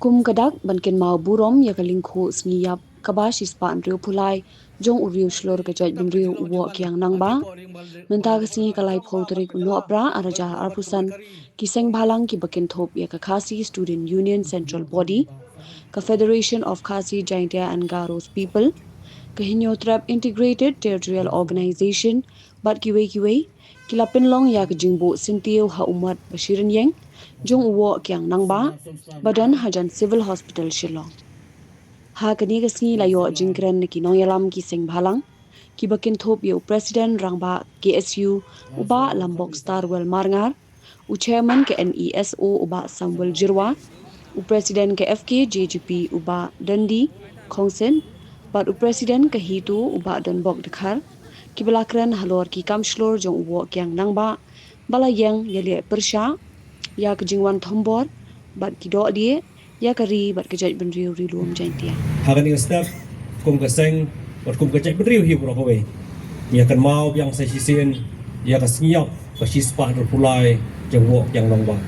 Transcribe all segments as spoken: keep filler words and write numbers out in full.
Kum ka dak ban kynmaw burom ïa ka lyngkhuh sngi ïap kaba shispah hynriewphew lai jong u riew shlur ka jaitbynriew u Woh Kiang Nangbah, mynta ka sngi ka laiphew tarik u Nohprah arhajar arphew san, ki seng bhalang kiba kynthup ïa ka Khasi Student Union Central Body, ka Federation of Khasi Jaintia and Garos People, ka Hynñiewtrep Integrated Territorial Organization bad kiwei kiwei, ki la pynlong ïa ka jingbuh syntiew ha u mot ba shi rynïeng jong u Woh Kiang Nangbah ba don hajan Civil Hospital Shillong. Ha kane ka sngi la ïoh jingkren na ki nongïalam ki seng bhalang, kiba kynthup ïa u President Rangbah K S U u Bah Lambok Starwell Marngar, u Chairman ka N E S O u Bah Samuel Jyrwa, u President ka F K J G P u Bah Dundee Khongsen, bad u President ka HITU u Bah Donbok Dkhar, kiba la kren halor ki kam shlur jong u Woh Kiang Nangbah ba la ïeng ïaleh pyrshah ïa ka jingwan thombor bad ki dohlieh ïa ka ri bad ka jaitbynriew Ri Lum Jaintia. Ha kane ka step, kum ka seng bad kum ka jaitbynriew hi baroh kawei, ngi ïa kynmaw biang sa shisien ïa ka sngi ïap ba shispah hynriewphew lai jong u Woh Kiang Nangbah.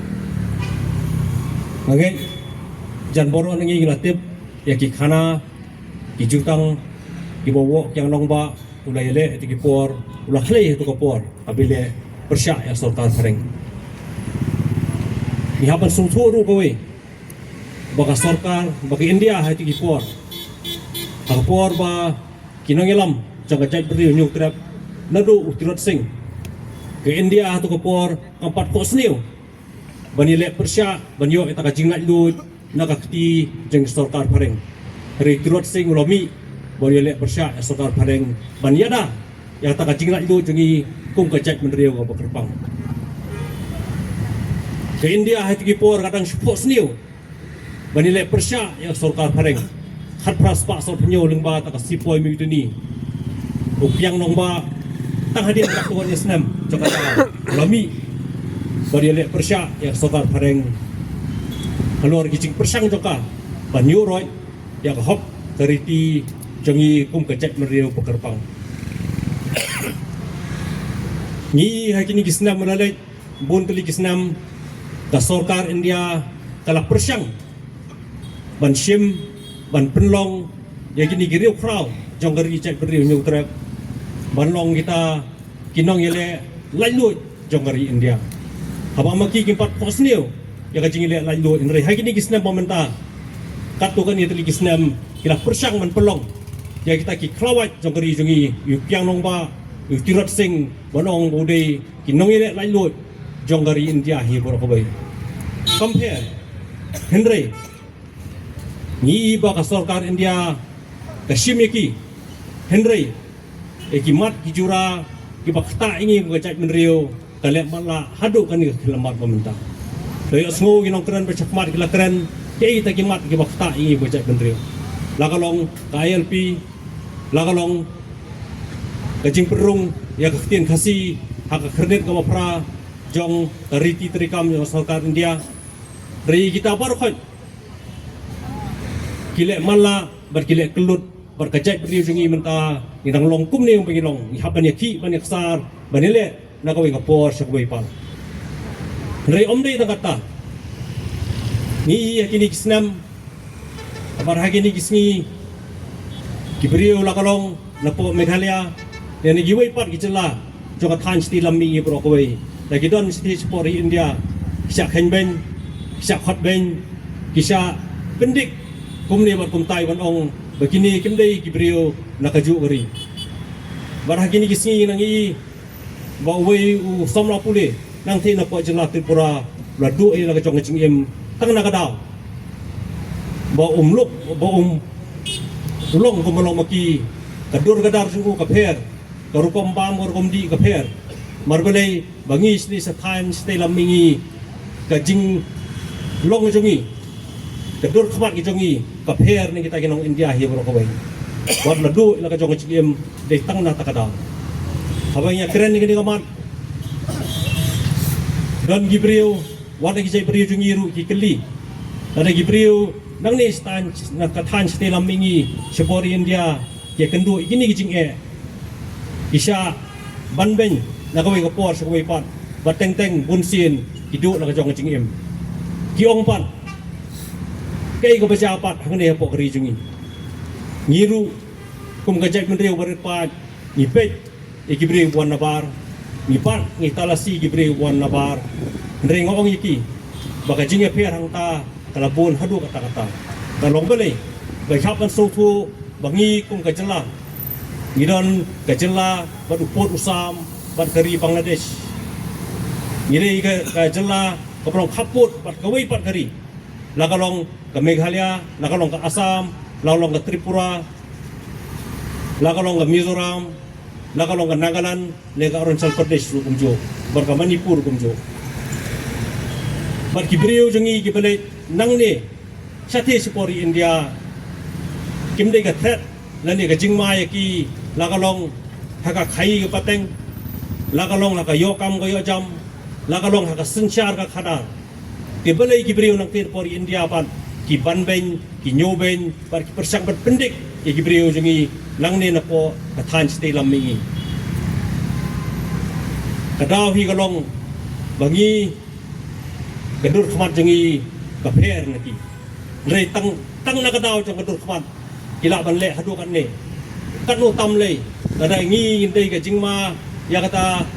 Nga ngeit jan baroh na ngi ngi la tip ïa ki khana, ki jutang kiba u Woh Kiang Nangbah u la ïaleh ha kito ki por, u la khlei ha kito ki por haba ïaleh pyrshah ïa sorkar phareng. Ngi hap ban sngewthuh ruh kawei ba ka sorkar, ba ka India ha kito ki por, ha ka por ba ki nongïalam jong ka jaitbynriew Hynñiewtrep, naduh u Tirot Sing, ka India ha kito ki por kam pat khohsniew ban ïaleh pyrshah ban ïoh ïa kata ka jinglaitluid na ka kti jong ka sorkar phareng. Hynrei u Tirot Sing u la mih ban ïaleh pyrshah ïa ka sorkar phareng ban ïada ïa kata ka jinglaitluid jong ngi kum ka jaitbynriew kaba kyrpang. Ka India ha kito ki por ka dang shu khohsniew ban ïaleh pyrshah ïa ka sorkar phareng. Khatphra spah sawphew hynñiew lyngba kata ka Sepoy Mutiny, u Kiang Nangbah tang hadien katto katne snem jong ka daw u la mih ban ïaleh pyrshah ïa ka sorkar phareng halor ki jingpyrshang jong ka ban ïuh roit ïa ka hok ka riti jong ngi kum ka jaitbynriew ba kyrpang. Ngi ha kine ki snem ba la leit, bun tylli ki snem, ka sorkar India ka la pyrshang ban shim, ban pynlong ïa kine ki riewkhraw jong ka ri jaitbynriew Hynñiewtrep ban long kita ki nongïaleh laitluid jong ka ri India. Haba ma ki kim pat khohsniew ïa ka jingïaleh laitluid, hynrei ha kine ki snem ba mynta, katto katne tylli ki snem, ki la pyrshang ban pynlong ïa kita ki khlawait jong ka ri jong ngi, u Kiang Nangbah, u Tirot Sing, ban ong ba u dei ki nongïaleh laitluid jong ka ri India hi baroh kawei. Compare, hynrei ngi i ba ka sorkar India ka shim ïa ki, hynrei ïa ki mat ki jura kiba ktah ïa ngi kum ka jaitbynriew ka leh matlah haduh kane ka khyllipmat ba mynta. To ïohsngew ki nongkren ba shakhmat ki la kren, kiei kita ki mat kiba ktah ïa ngi kum ka jaitbynriew. La ka long ka I L P, la ka long ka jingpynrung ïa ka ktien Khasi ha ka khyrnit kaba phra jong ka riti treikam jong ka sorkar India. Hynrei kita baroh khoit ki leh matlah bad ki leh kyllut bad ka jaitbynriew jong ngi mynta, ngi dang long kumne ba ngi long, ngi hap ban ïakhih ban ïaksar ban ïaleh na kawei ka por sha kawei pat. Hynrei ym dei tang katta, ngi i ha kine ki snem bad ha kine ki sngi, ki briew la ka long napoh Meghalaya ne na kiwei pat ki jylla jong ka thaiñ shatei lam mihngi baroh kawei, la ki don shatei shapoh ri India, ki shah khein beiñ, ki shah khot beiñ, ki shah pyndik kumne bad kumtai ban ong ba kine kim dei ki briew na kajuh ka ri. Bad ha kine ki sngi ngi i ba uwei u samla pule nangta napoh jylla Tripura u la duh ïa la ka jong ka jingim tang na ka daw ba um luk, ba um long kumba long ma ki, ka dur ka dar jong u ka pher, ka rukom bam ka rukom dih ka pher. Namar balei? Ba ngi shatei sa thaiñ shatei lam mihngi, ka jinglong jong ngi, ka dur khmat ka jong ngi ka pher na kita ki nong India hi baroh kawei. Wat la duh ïa la ka jong ka jingim dei tang na kata ka daw. Haba ngi ïakren ïa kane ka mat, don ki briew, wat la ki jaitbynriew jong ngi ruh ki kylli. Lada ki briew nangne sha thaiñ, na ka thaiñ shatei lam mihngi shapoh ri India ki ïakynduh ïa kine ki jingeh, ki shah ban beiñ na kawei ka por sha kawei pat, bad teng teng bunsien ki duh la ka jong ka jingim. Ki ong pat Kaei kaba jia pat hangne hapoh ka ri jong ngi? Ngi ruh kum ka jaitbynriew ba rit paid ngi peit ïa ki briew ba wan nabar, ngi bat ngi talasi ïa ki briew ba wan nabar. Hynrei nga ong ïa ki ba ka jingïapher hangta ka la bun haduh katta katta. Ka long balei? Ba hap ban sngewthuh ba ngi kum ka jylla ngi don ka jylla bad u pud u sam bad ka ri Bangladesh. Ngi dei ka, ka jylla kaba long khappud bad kawei pat ka ri. La ka long ka Meghalaya, la ka long ka Assam, la ka long ka Tripura, la ka long ka Mizoram, la ka long ka Nagaland, ne ka Arunachal Pradesh ruh kumjuh, bad ka Manipur kumjuh. Bad ki briew jong ngi kiba leit nangne shathie shapoh ri India kim dei ka threat lane ka jingma ïa ki, la ka long ha ka khaii ka pateng, la ka long ha ka ïoh kam ka ïoh jam, la ka long ha ka synshar ka khadar. Te balei ki briew nangtei hapoh ri India pat ki ban beiñ, ki ñiew beiñ bad ki pyrshang ban pyndik ïa ki briew jong ngi nangne napoh ka thaiñ shatei lam mihngi? Ka daw hi ka long ba ngi, ka dur khmat jong ngi ka pher na ki. Hynrei tang, tang na ka daw jong ka dur khmat ki lah ban leh haduh katne. Katno tam lei, lada ngi ngin dei ka jingma ïa kata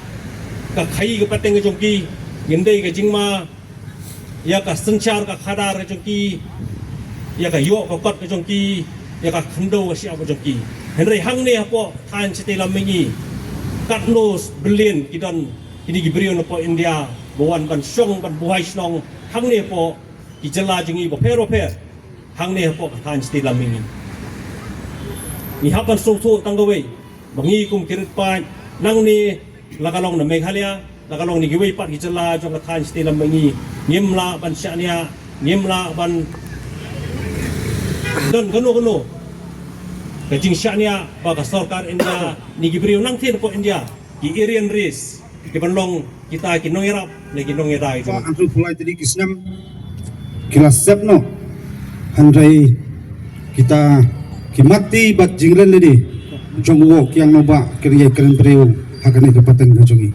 ka khaii ka pateng ka jong ki, ngin dei ka jingma ïa ka synshar ka khadar ka jong ki, ïa ka ïoh ka kot ka jong ki, ïa ka khyndew ka shyiap ka jong ki. Hynrei hangne hapoh thaiñ shatei lam mihngi, katno billion ki don kine ki briew napoh India ba wan ban shong ban buhai shnong hangne hapoh ki jylla jong ngi bapher bapher hangne hapoh ka thaiñ shatei lam mihngi. Ngi hap ban sngewthuh tang kawei ba ngi kum ki rit paid nangne, la ka long na Meghalaya, la ka long na kiwei pat ki jylla jong ka thaiñ shatei lam mihngi, ngim lah ban shaniah, ngim lah ban don kano kano ka jingshaniah ba ka sorkar India ne ki briew nangtei napoh India, ki Aryan race, ki ban long kita ki nongïarap ne ki nongïada. Ba hangtu pulai tadi ki snem ki la sep noh. Hynrei kita ki mati bad jinglen lade jong u Kiang Nangbah ka ri ïa kren briew ha kane ka pateng ka jong ngi.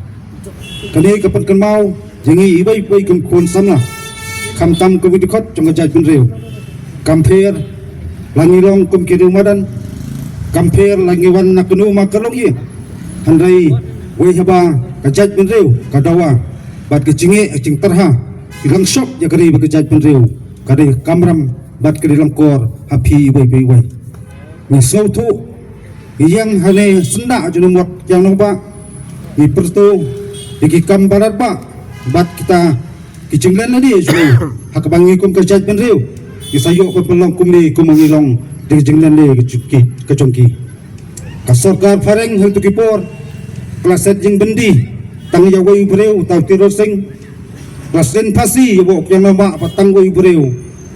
Kane ka pynkynmaw jong ngi iwei iwei kum khun samla, khamtam ka wi dkhot jong ka jaitbynriew. Kam pher la ngi long kum ki riew madan, kam pher la ngi wan na kano ma ka longïing. Hynrei wei haba ka jaitbynriew ka dawa bad ka jingeh ka jingtyrha, ki langshop ïa ka ri bad ka jaitbynriew, ka dei ka kamram bad ka dei langkor ha phi iwei pa iwei. Ngi sngewthuh, ngi ïeng hangne syndah jong u mot Kiang Nangbah, ngi pyrto ïa ki kam barat ba bad kita ki jinglen lade jong ngi, ha kaba ngi kum ka jaitbynriew ngi sa ïoh ban pynlong kumne kum ngi long da ka jinglen lade ka jong ki, ka jong ki. Ka sorkar phareng ha kito ki por ka la set jingbyndi tang ïa uwei u briew uta u Tirot Sing, ka la sdien phasi ïa u Kiang Nangbah bad tang uwei u briew.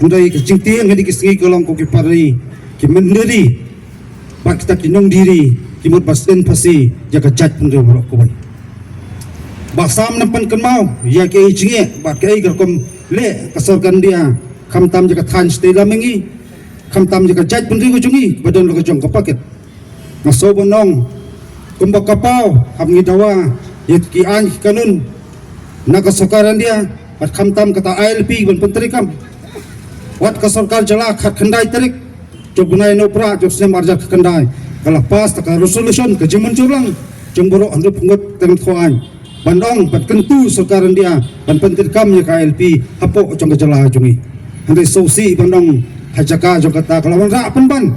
Hynrei ka jingtieng ha kine ki sngi ka long ko ki para ri, ki mynder ri bad kita ki nongdie ri ki mut ba sdien phasi ïa ka jaitbynriew baroh kawei. Ba sam nang pynkynmaw ïa kaei jingeh bad kaei ka rukom leh ka sorkar India, khamtam ïa ka thaiñ shatei lam mihngi, khamtam ïa ka jaitbynriew ka jong ngi ba don la ka jong ka paket. Nga sngew ban ong kumba ka paw, hap ngi dawa ïa ki aiñ ki kanun na ka sorkar India bad khamtam kata I L P ban pyntreikam. Wat ka sorkar jylla, khatkhyndai tarik jong u bnai Nohprah jong u snem arhajar khatkhyndai, ka la pass da ka resolution, ka jingmynjur lang jong baroh hynriewphew ngut teng thaw aiñ, ban ong, ban kyntu sorkar India ban pyntreikam ïa ka I L P hapoh jong ka jylla jong ngi. Hynrei sngewsih ban ong, ha jaka jong kata ka la wanrah pynban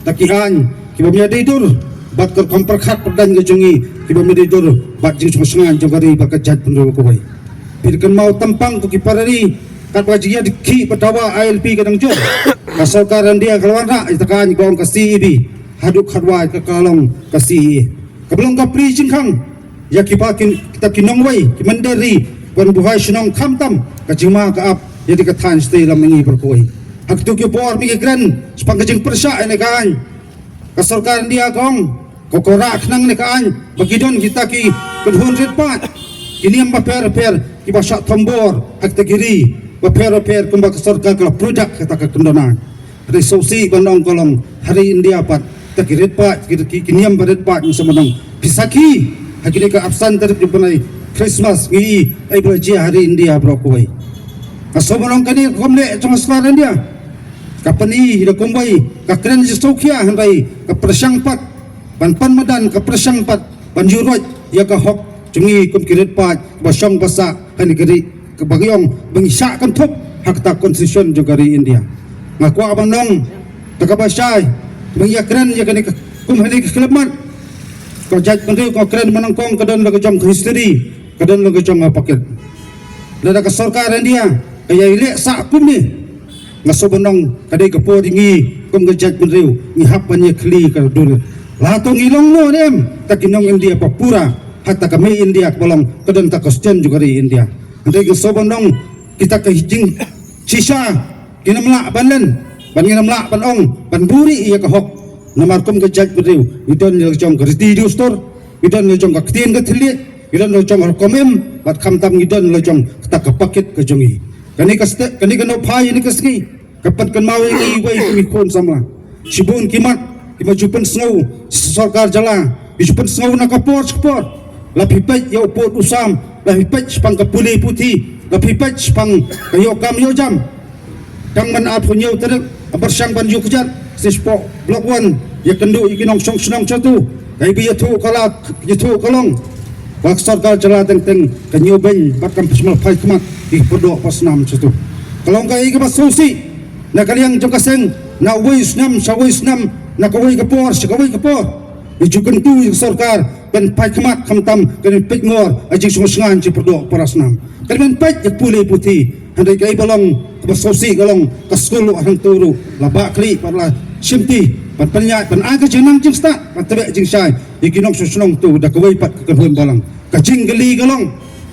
da ki aiñ kiba ym ïadei dur bad ka rukom pyrkhat pyrdain ka jong ngi, kiba ym ïadei dur bad jingsngewsynei jong ka ri bad ka jaitbynriew kawei. Phi kynmaw tang pang ko ki para ri, katba ka jingïadkhih ba dawa I L P ka dang jur, ka sorkar India ka la wanrah ïa ka aiñ ba ong ka C A B, haduh katwai ka la long ka C A A. Kaba long ka plie jingkhang ïa kiba kin, kita ki nongwei, ki mynder ri, ban buhai shnong, khamtam ka jingma ka ap ïa kane ka thaiñ shatei lam mihngi baroh kawei. Ha kito ki por ba ngi kren shaphang ka jingpyrshah ïa kane ka aiñ, ka sorkar India ka ong, ko, ko rah khnang ïa kane ka aiñ ba ki don kita ki kynhun rit paid, ki niam bapher bapher, kiba shah thombor ha kita ki ri bapher bapher, kumba ka sorkar ka la pynjah kata ka kyndon aiñ. Hynrei sngewsih ban ong, ka long ha ri India pat, kita ki rit paid, ki, ki, ki niam ba rit paid, ngi sngew ban ong, phi sakhi ha kine ki arphew san tarik jong u bnai Christmas, ngi ïohi ei ba la jia ha ri India baroh kawei. Nga sngew ban ong kane ka kam leh jong ka sorkar India, Ka pyni da kumwei ka kren sngewkhia, hynrei ka pyrshang pat ban pan madan, ka pyrshang pat ban ïuh roit ïa ka hok jong ngi kum ki riewpaid ba shong ba sah ha kane ka ri, kaba ngi ong ba ngi shah kynthup ha kata ka constitution jong ka ri India. Nga kwah ban ong da kaba shai, ba ngi ïa kren ïa kane ka, kum ha kane ka khyllipmat, ka jaitbynriew ka kren ba nyngkong ka don la ka jong ka history, ka don la ka jong ka pocket. Lada ka sorkar India ka ïai leh sah kumne, nga sngewbha ban ong ka dei ka por ïa ngi kum ka jaitbynriew ngi hap ban ïa khlieh ka dur. La to ngi long noh ne em, ta ki nong India ba pura, ha ta ka mei India kaba long, ka don ta ka constitution jong ka ri India. Hynrei nga sngewbha ban ong kita ka jingshisha ngin ym lah ban len, ban ngin ym lah ban ong ban buhrieh ïa ka hok. Namar kum ka jaitbynriew ngi don la ka jong ka riti dustur, ngi don la ka jong ka ktien ka thylliej, ngi don la ka jong ka rukom im, bad khamtam ngi don la ka jong kata ka pocket ka jong ngi. Kane ka state, kane ka nongphai ïa kane ka sngi ka pynkynmaw ïa ngi wei kum ki khun samla. Shibun ki mat ki ma ju pynsngew sorkar jylla, ki ju pynsngew na ka por sha ka por. La phi peit ïa u pud u sam, la phi peit shaphang ka pule puthi, la phi peit shaphang ka ïoh kam ïoh jam. Tang man arphew hynñiew tarik, ha pyrshang ban ïuh kjat, shisha Block One ïakynduh ïa ki nongshong shnong shatu, ka iba ïathuh ka la, ïathuh ka long ba ka sorkar jylla teng teng ka ñiewbeiñ bad kam pynshong phai khmat ïa ki pardoh parsnam shatu. Ka long kaei kaba sngewsih na ka liang jong ka seng, na uwei u snem sha uwei u snem, na kawei ka por sha kawei ka por. Ngi ju kyntu ïa ka sorkar ban phai khmat, khamtam kan peit ngor ha jingsngewsynei jong ki pardoh parsnam. Kan peit ïa ka pule puthi. Hynrei kaei ba long kaba sngewsih ka long ka skul ruh hangto ruh la bah khlieh bad la shimti ban pynïaid ban ai ka jingnang jingstad ban tbeh jingshai ïa ki nongshong shnong tu da kawei pat ka kynhun balang. Ka jingkylli ka long,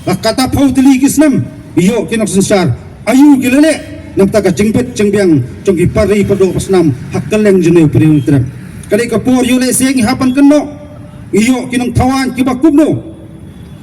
la katta phew tylli ki snem ïoh ki nongsynshar, aïu ki la leh na bynta ka jingbit jingbiang jong ki para ri pardoh parsnam ha kylleng jong une u Prime Minister? Ka dei ka por ïoh lehse ngi hap ban kynnoh, ngi ïoh ki nongthaw aiñ kiba kumno?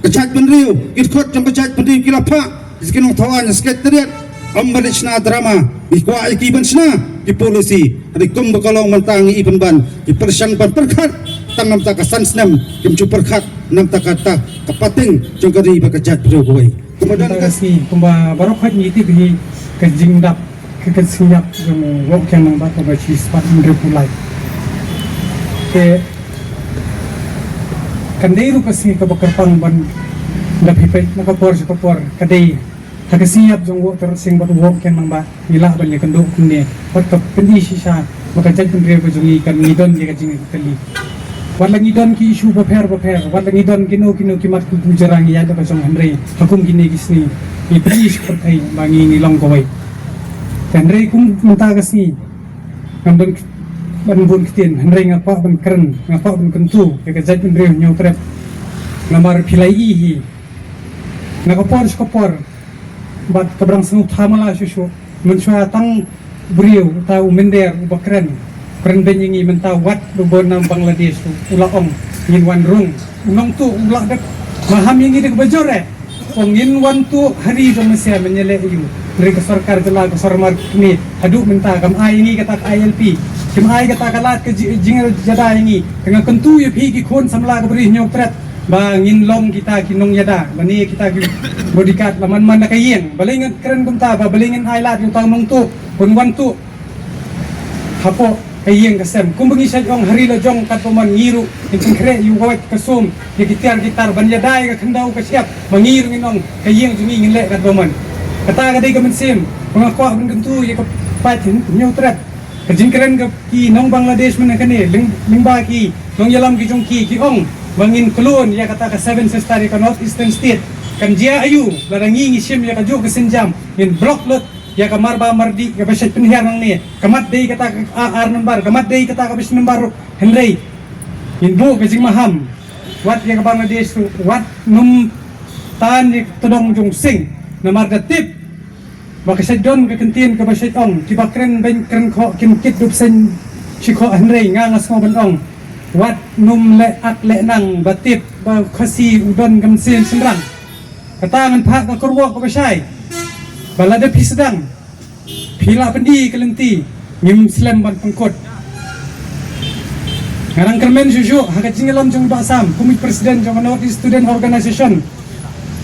Ka jaitbynriew, ki dkhot jong ka jaitbynriew ki la phah ïa ki nongthaw aiñ Secretariat. Ym ban leit shna drama, ngi kwah ïa ki ban shna ki policy. Hynrei kumba ka long mynta ngi i pynban, ngi pyrshang ban pyrkhat tang na bynta ka san snem, kim ju pyrkhat na bynta kata ka pateng jong ka ri bad ka jaitbynriew kawei. Kumba don ka sngi, kumba baroh khoit ngi tip hi, ka jingdap ka, ka sngi ïap jong u Woh Kiang Nangbah kaba shi spah hynriewphew lai. Te kan dei ruh ka sngi kaba kyrpang ban da phi peit na ka por sha ka por, ka dei ha ka sngi ïap jong u Woh Tyrot Sing bad u Woh Kiang Nangbah ngi lah ban ïakynduh kumne bad ka pyni shisha ba ka jaitbynriew ka jong ngi kan ngi don ïa ka jingïakynduh. Wat la ngi don ki issue bapher bapher, wat la ngi don kino kino ki mat ki pujara, ngi ïaid da ka jong, hynrei ha kum kine ki sngi ngi pyni sha ka pyrthei ba ngi ngi long kawei. Te hynrei kum mynta ka sngi ngam don ban bun ktien, hynrei nga kwah ban kren, nga kwah ban kyntu ïa ka jaitbynriew Hynñiewtrep. Namar phi la ïohi hi na ka por sha ka por bad kaba dang sngewthuh ma la shuh shuh. Mynshuwa tang briew uta u mynder uba kren, kren beiñ ïa ngi mynta, wat u bun nam Bangladesh u la ong ngin wan rung. U nongtuh u la dep maham ïa ngi da kaba jur eh. Ong ngin wan tuh ha ri jong Malaysia, men ïaleh ïa u. Hynrei ka sorkar jylla ka sormar kine haduh mynta kam ai ïa ngi kata ka I L P, kam ai kata ka lad ka ji-, jingïada ïa ngi. Te nga kyntu ïa phi ki khun samla ka bri Hynñiewtrep ba ngin long kita ki nongïada, lane kita ki bodyguard la man man da ka ïing. Balei ngan kren kumta, ba balei ngin ai lad ïa uta u nongtuh ban wan tuh hapoh ka ïing ka sem? Kumba ngi shait ong, ha ri la jong katba mon, ngi ruh ngin pynkhreh ïa u kawait ka sum, ïa ki tiar ki tar ban ïada ïa ka khyndew ka shyiap, ba ngi ruh ngin ong ka ïing jong ngi ngin leh katba mon. Kata ka dei ka mynsiem ba nga kwah ban kyntu ïa ka paid Hynñiewtrep. Ka jingkren ka ki nong Bangladesh mynne kane, lyng-, lyngba ki nongïalam ki jong ki, ki ong ba ngin kloi ïa kata ka Seven Sister, ïa ka North Eastern State. Kan jia aïu lada ngi ngi shim ïa kajuh ka sienjam, ngin block lut ïa ka marbah mardih kaba shait pynhiar nangne. Ka mat dei kata ka ar, ar number, ka mat dei kata kaba shi number ruh. Hynrei ngin buh ka jingmaham wat ïa ka Bangladesh ruh, wat nym tan ïa ka tdong jong sing. Namar da tip ba ka shait don ka kyntien kaba shait ong, kiba kren beiñ kren khoh kim kit dup seiñ shi khoh. Hynrei nga nga sngew ban ong, wat nym leh ak leh nang, ba tip ba Khasi u don ka mynsiem shynrang. Kata ngan phah ka kyrwoh kaba shai, ba lada phi sdang phi la pyni ka lynti, ngim slem ban pynkut. Nga dang kyrmen shuh shuh ha ka jingïalam jong i Bah Sam kum i president jong ka North East Student Organisation,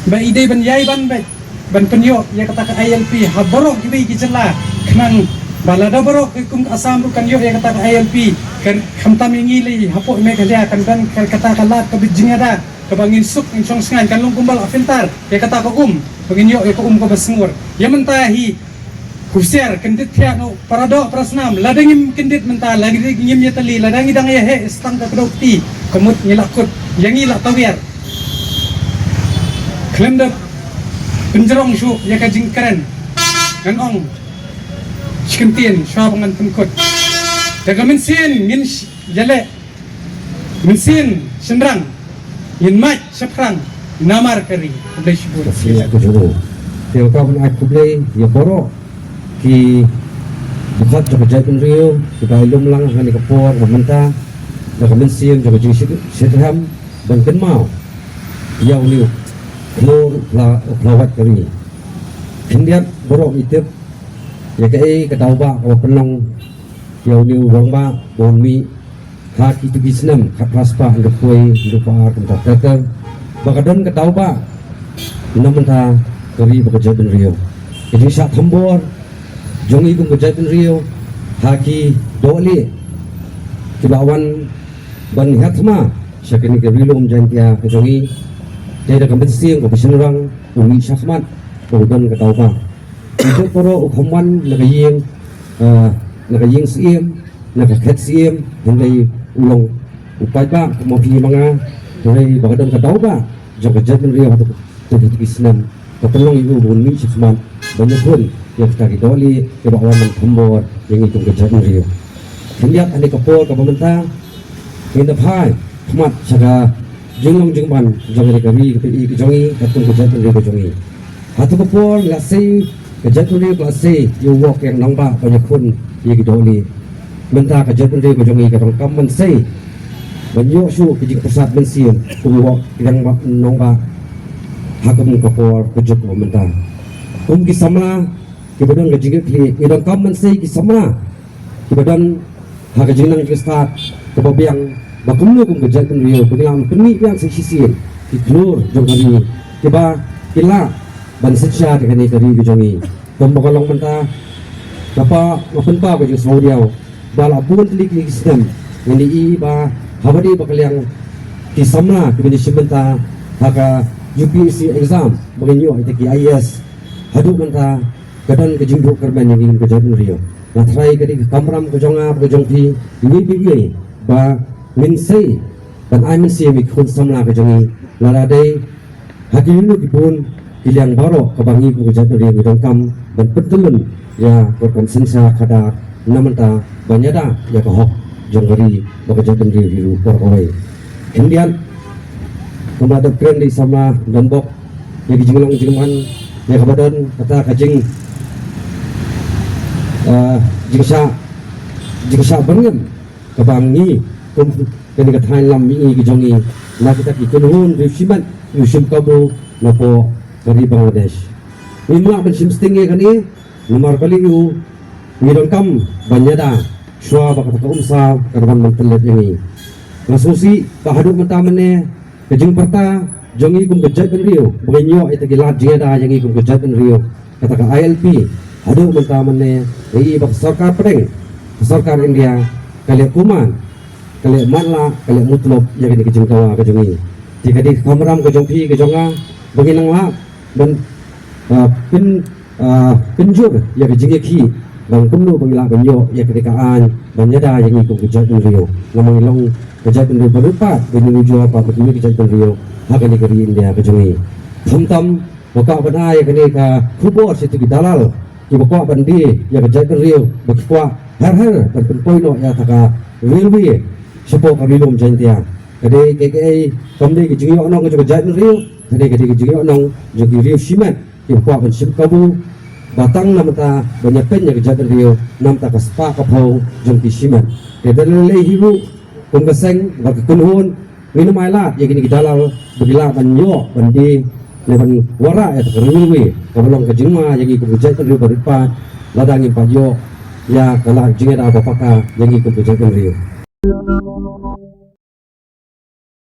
ba i dei ban ïai ban beit ban pynïoh ïa kata ka I L P ha baroh kiwei ki jylla, khnang Ba lada baroh ki kum Assam ruh kan ïoh ïa kata ka I L P, kan khamtam ïa ngi lei hapoh Meghalaya kan don ka, kata ka lad kaba jingïada, kaba ngin suk ngin shong shngaiñ, kan long kumba la filter ïa kata ka um, ba ngin ïoh ïa ka um kaba sngur. Ïa mynta hi, husiar, kyndit thiah noh para doh para snam, lada ngim kyndit mynta, lada ngim ïatylli, lada ngi dang ïa heh stang ka kdew kti, ka mut ngi la kut, ïa ngi la tawiar. Khlem da pynjrong shuh ïa ka jingkren, ngan ong shi kyntien shuwa ba ngan pynkut. Da ka mynsiem ngin sh-, ïaleh, mynsiem shynrang ngin mait shaphrang namar ka ri. Khublei shibun. Ka sien ka jong u. Te ka ban ai khublei ïa baroh ki dkhot jong ka jaitbynriew kiba ïalum lang ha kane ka por ba mynta, da ka mynsiem jong ka jingshitrhem ban kynmaw ïa une u khlur la, u khlawait ka ri. Khyndiat baroh ngi tip ïa kaei ka daw ba kaba pynlong ïa une u rangbah ba un mih ha kito ki snem khatphra spah hynriewphew hynriewphew ar, kumta ter ter, ba ka don ka daw ba na mynta ka ri bad ka jaitbynriew. Ka jingshah thombor jong ngi kum ka jaitbynriew ha ki dohlieh kiba wan ban ïaid thma sha kane ka Ri Lum Jaiñtia ka jong ngi. Te da ka mynsiem kaba shynrang u mih shakhmat, u don ka daw ba. Ngi tip baroh u kham wan na ka ïing, ah, na ka ïing syiem, na ka khet syiem, hynrei u long u paidbah kum ma phi ma nga, hynrei ba ka don ka daw ba jong ka jaitbynriew haduh, haduh ki snem, ka pynlong ïa u ba un mih shakhmat ban ïakhun ïa kita ki dohlieh kiba wan ban thombor ïa ngi kum ka jaitbynriew. Khyndiat ha kane ka por kaba mynta ngin da phai khmat sha ka jinglong jingman jong kane ka ri kaba ïeit ka jong ngi, katkum ka jaitbynriew ka jong ngi. Hato ka por la sei, ka jaitbynriew ka la sei ïa u wok ïa u nongbah ban ïakhun ïa ki dohlieh. Mynta ka jaitbynriew ka jong ngi ka donkam ban sei ban ïoh shuh ka jingpyrsad mynsiem kum u wok ïa u nongbah ha kum ka por ka juk kaba mynta. Kum ki samla kiba don ka jingkitkhlieh, ngi donkam ban sei ki samla kiba don ha ka jingnang jingstad kaba biang, ba kumno kum ka jaitbynriew ba ngi lah ban pynmih biang sa shisien ki khlur jong ka ri kiba ki lah ban synshar ïa kane ka ri ka jong ngi. Kumba ka long mynta, kaba nga pynpaw ka jingsngewdiaw ba la bun tylli ki snem ngin ïohi ba haba dei ba ka liang ki samla kiba ngi shim bynta ha ka U P S C exam ba ngin ïoh ïa ki I A S, haduh mynta ka don ka jingduh kyrmen ïa ngi kum ka jaitbynriew. Nga tharai ka dei ka kamram ka jong nga bad ka jong phi, ngi bad ngi ba ngin sei ban ai mynsiem ïa ki khun samla ka jong ngi, lada dei ha ki lynti ki bun ki liang baroh kaba ngi kum ka jaitbynriew ngi donkam ban pyntyllun ïa ka rukom synshar khadar na mynta ban ïada ïa ka hok jong ka ri bad ka jaitbynriew hi ruh baroh kawei. Khyndiat, kumba dep kren da i samla Donbok, ïa ka jinglong jingman, ïa kaba don kata ka jing, ah, jingshah, jingshah byrngem kaba ngi kum kane ka thaiñ lam mihngi ka jong ngi na kita ki kynhun riewshimet, riewshim kabu napoh ka ri Bangladesh. Ngim lah ban shim sting ïa kane namar balei, ngi donkam ban ïada shuwa ba kata ka umsaw kan wan ban pynleit ïa ngi. Nga sngewsih ba haduh mynta mynne ka jingpyrta jong ngi kum ka jaitbynriew ba ngin ïoh ïa kita ki lad jingïada ïa ngi kum ka jaitbynriew, kata ka I L P, haduh mynta mynne ngi ïohi ba ka sorkar pdeng, ka sorkar India ka leh kumne, ka leh matlah, ka leh mutlop ïa kane ka jingdawa ka jong ngi. Te ka dei ka kamram ka jong phi ka jong nga ba ngin nang lah ban, ah, pyn, ah, pynjur ïa ka jingïakhih ba kumno ba ngi lah ban ïoh ïa kane ka aiñ ban ïada ïa ngi kum ka jaitbynriew. Namar ngi long ka jaitbynriew ba rit paid, ba ngi nujor pat bad kiwei ki jaitbynriew ha kane ka ri India ka jong ngi. Khamtam ba kwah ban ai ïa kane ka khubor sha kito ki dalal kiba kwah ban die ïa ka jaitbynriew, ba ki kwah her her ban pynpoi noh ïa kata ka railway shapoh ka Ri Lum Jaiñtia. Ka dei kaei kaei, kam dei ka jingïohnong ka jong ka jaitbynriew, ka dei, ka dei ka jingïohnong jong ki riewshimet kiba kwah ban shim kabu ba tang na mynta ban ïapeit ïa ka jaitbynriew na bynta ka spah ka phew jong ki shimet. Te da lei lei hi ruh kum ka seng bad ka kynhun ngin ym ailad ïa kine ki dalal ba ki lah ban ïoh ban die ne ban wanrah ïa kata ka railway kaba long ka jingma ïa ngi kum ka jaitbynriew ba rit paid, lada ngim pat ïoh ïa ka lad jingïada ba paka ïa ngi kum ka jaitbynriew.